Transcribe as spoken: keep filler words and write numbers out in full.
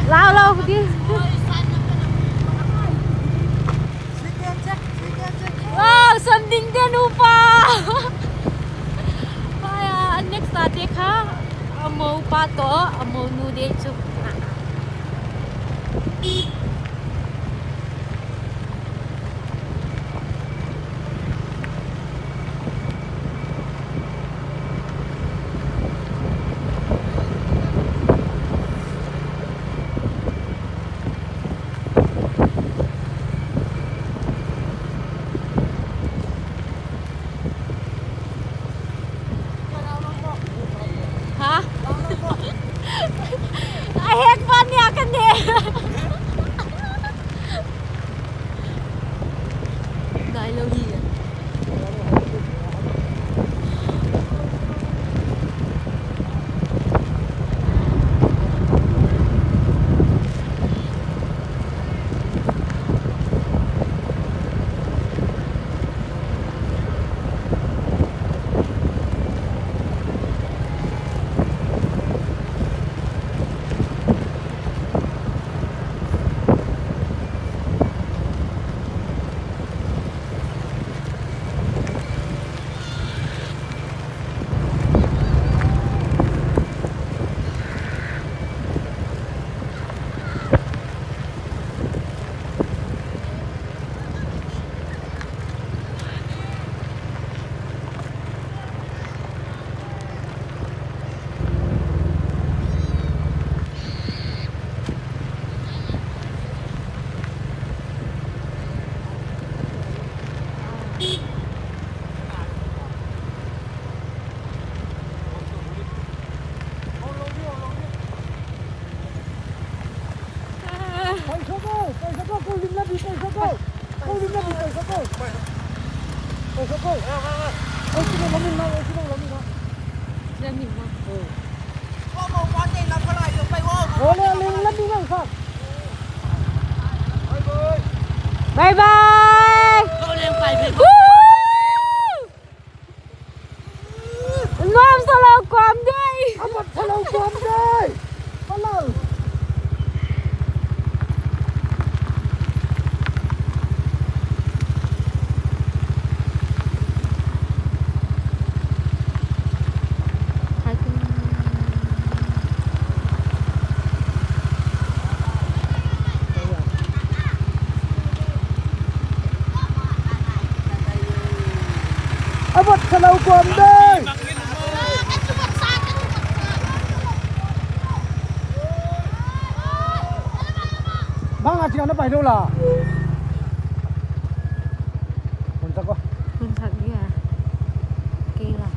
Lau, lau, di. Wow, something dia nupa. Ai, a next a te kha, a mou pa toh a mou nu di chu. Ha? A hek ban nia kan ne. Dai lou hi. Paisa ko, paisa ko, ko lim na di paisa ko. Ko lim na di paisa ko. Paisa ko. Oi, sini lamin na, oi, sini lamin na. Lamin na. Oh. Ole, lim na di paisa. Bye bye. Woo! Nuam sa lou kuam dai. Amat sa lou kuam dai. Palal. Amat sa lou kuam dai. Bang a chiang na pai lou la. Hun sak ko. Hun sak dia. Kei la.